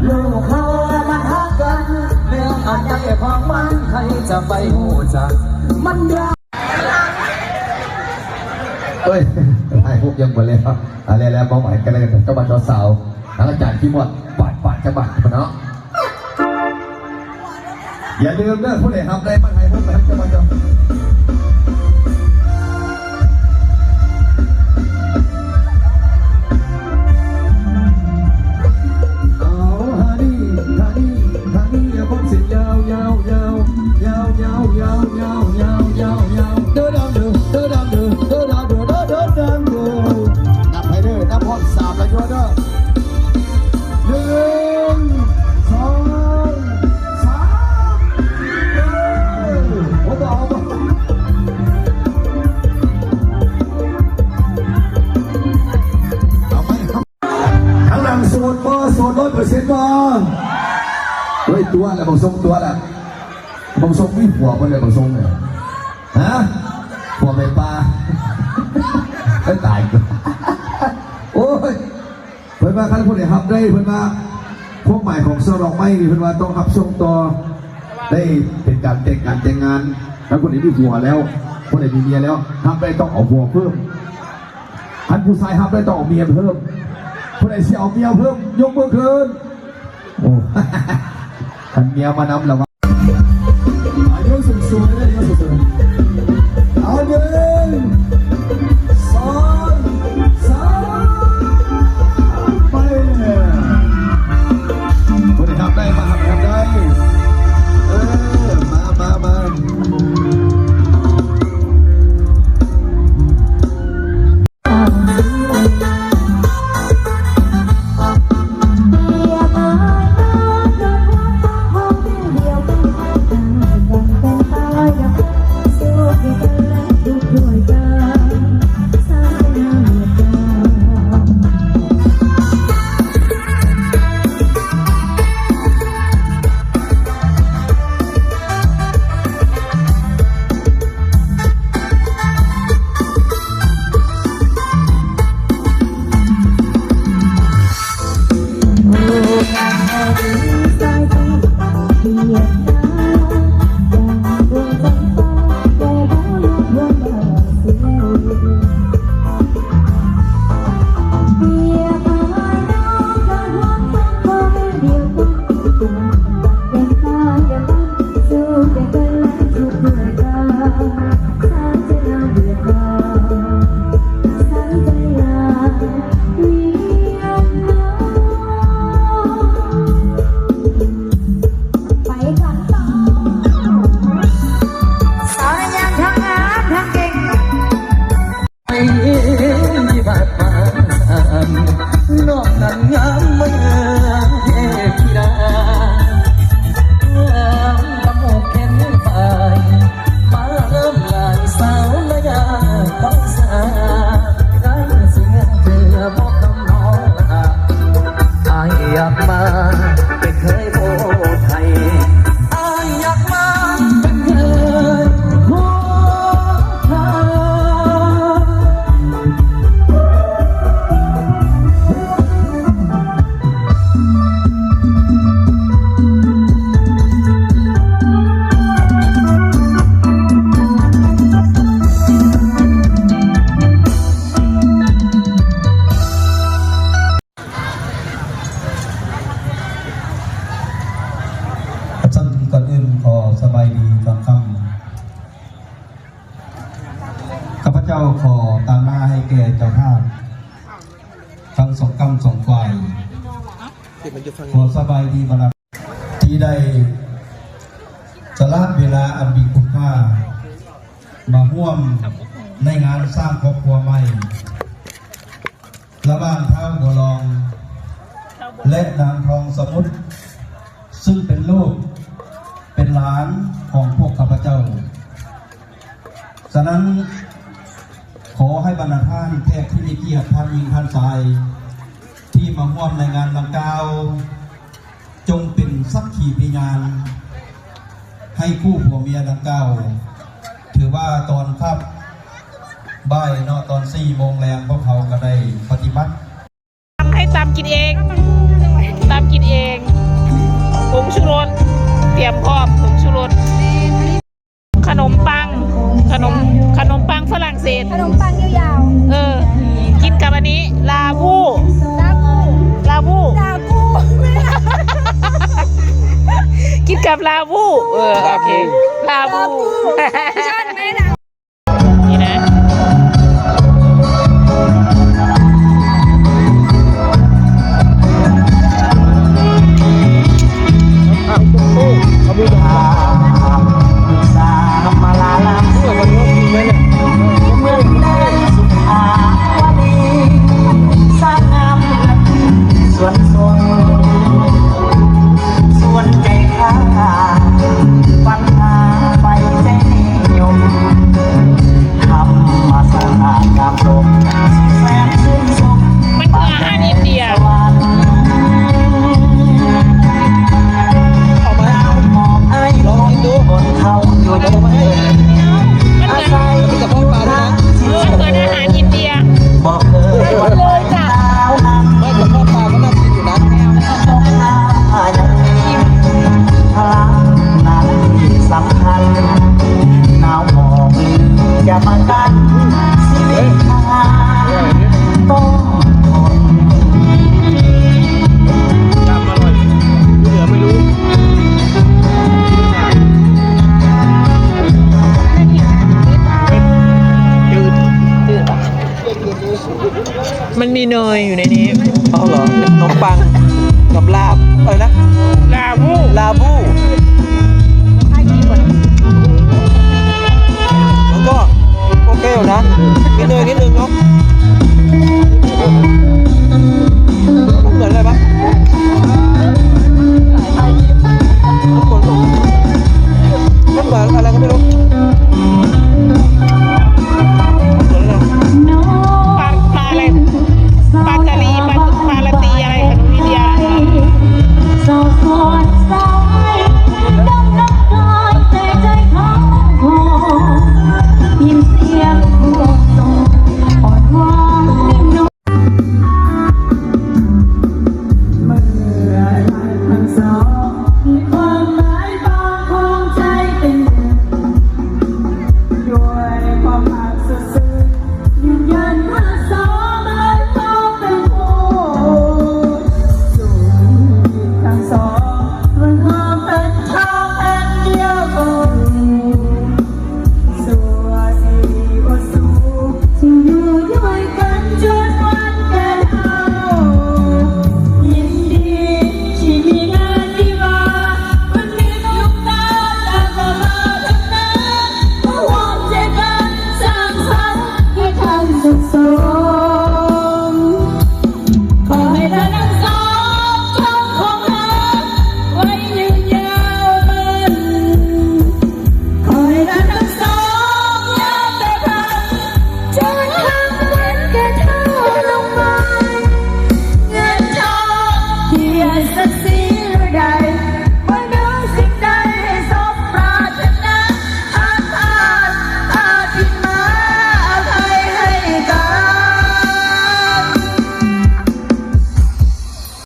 ລູກເຮົາມັນຮັກກັນ ແນວອັນໃດຂອງມັນໃຜຈະໄປຮູ້ຈັກ ມັນຍາກ. ເອີຍ ຖ່າຍຮູບຍັງບໍ່ແລ້ວ ອ່າ ແລ້ວໆ ມອບໃຫ້ກັນແລ້ວກັນ ເຈົ້າບ່າວເຈົ້າສາວ ທາງອາຈານຄີມອດ ປາດ ປາດ ເຈົ້າບ່າວເນາະ. ຢ່າລືມເດີ ຜູ້ໃດຮັບໄດ້ມາຖ່າຍຮູບນຳເຈົ້າບ່າວເຈົ້າ. ເອົາ ທ່ານີ້ ທ່ານີ້ ທ່ານີ້ ຢ່າຄວາມເສັ້ນຍາວ ຍາວ ຍາວ ເດີດຳເດີ ເດີດຳເດີ ເດີດຳເດີ ເດີດຳເດີ ເດີດຳເດີ. ນັບໃຫ້ເດີ ນັບຮອດສາມແລ້ວຢູ່ເດີ. ໜຶ່ງ ສອງ ສາມ ເອີ ບໍ່ຕ້ອງ ເອົາ ເອົາໄປ ທາງຫຼັງໂສດບໍ່? ໂສດຮ້ອຍເປີເຊັນບໍ່? ເຮີ້ຍ ຕົວະແລ້ວ ບັກຊົງ ຕົວະແລ້ວ ບັກຊົງມີຜົວບໍ່ແລ້ວ ບັກຊົງເນຍ? ຮະ? ຜົວແມ່ປ້າ ເອີ ຕາຍ ໂອ້ຍ. ເພິ່ນວ່າຄັນຜູ້ໃດຮັບໄດ້ ເພິ່ນວ່າຄວາມໝາຍຂອງຊ່ອດອກໄມ້ນີ້ ເພິ່ນວ່າຕ້ອງຮັບສົ່ງຕໍ່ ໄດ້ເປັນການແຕ່ງການແຕ່ງງານ. ຄັນຜູ້ໃດມີຜົວແລ້ວ ຜູ້ໃດມີເມຍແລ້ວ ຮັບໄດ້ຕ້ອງເອົາຜົວເພີ່ມ. ຄັນຜູ້ຊາຍຮັບໄດ້ຕ້ອງເອົາເມຍເພີ່ມ. ຜູ້ໃດຊິເອົາເມຍເພີ່ມ ຍົກມືຂຶ້ນ. ໂອ້ ຄັນເມຍມານຳລະວ່າ ອາຍຸສູງໆເດີ ອາຍຸສູງໆ. ເອົາ ໜຶ່ງ ສອງ ສາມ ໄປ. ຜູ້ໃດຮັບໄດ້ມາຮັບ ຮັບໄດ້ ເອີ ມາ ມາ ມາ. ໄປກັນຕໍ່ ສາວນາຍາງທັງງາມທັງເກັ່ງ. ໄປບ້ານປ່າສານ ນ້ອງນັ້ນງາມເໝືອນເທບທິດາ ງາມຕະໝູກແກ້ມປາຍ ມາງາມຫຼາຍສາວນາຍາຂອງສາ ໄດ້ຊິເງິນເທື່ອບໍ່ຄຳນ້ອງລາ ອ້າຍຢາກມາເປັນເຂີຍຜູ້ໄທ ອ້າຍຢາກມາເປັນເຂີຍຜູ້ໄທ. ຊັ້ນກ່ອນອື່ນຂໍສະບາຍດີຕອນຄ່ຳ. ຂ້າພະເຈົ້າຂໍຕາງໜ້າໃຫ້ແກ່ເຈົ້າພາບທັງສອງກ້ຳສອງຝ່າຍ. ຂໍສະບາຍດີບັນດາທີ່ໄດ້ສະຫຼະເວລາອັນມີຄຸນຄ່າມາຮ່ວມໃນງານສ້າງຄອບຄົວໃໝ່ ລະຫວ່າງທ້າວບົວລອງ ແລະ ນາງທອງສະໝຸດ ຊຶ່ງເປັນລູກເປັນຫຼານຂອງພວກຂ້າພະເຈົ້າ. ສະນັ້ນ, ຂໍໃຫ້ບັນດາທ່ານແຂກທີ່ມີກຽດ, ທ່ານຍິງທ່ານຊາຍ ທີ່ມາຮ່ວມໃນງານດັ່ງກ່າວ, ຈົ່ງເປັນສັກຂີພະຍານໃຫ້ຄູ່ຜົວເມຍດັ່ງກ່າວ. ຖືວ່າຕອນຄັບບ່າຍເນາະ, ຕອນສີ່ໂມງແລງ ພວກເຮົາກໍໄດ້ປະຕິບັດ ໃຫ້ຕຳກິນເອງ ຕຳກິນເອງ. ກັບລາວບູ ເອີ ໂອເຄ ລາວບູ ນີ້ນະ ມັນຄືອາຫານອິນເດຍ ເອົາມາ ລອງກິນດູ ເອົາມາໃຫ້ ມັນເໝືອນ ມັນເໝືອນອາຫານອິນເດຍ ໄດ້ໝົດເລີຍຈ້ະ ໄມ່ ກະເພາະປາມັນໜ້າກິນຢູ່ນະ ມັນມີເນີຍຢູ່ໃນນີ້ ເອົາເຫຼືອ ເປັນຂະໜົມປັງກັບລາບ ເອີ ນະ ລາບູ ລາບູ ມັນກໍໂອເຄຢູ່ນະ ມີເນີຍນິດໜຶ່ງເນາະ ມັນເໝືອນອະໄລປະ? ມັນເໝືອນ ມັນເໝືອນອະໄລກໍໄມ່ຮູ້ ປາ ປາອະໄລ ປາຈາລີ ປາ ປາລາຕີອະໄລຂອງອິນເດຍ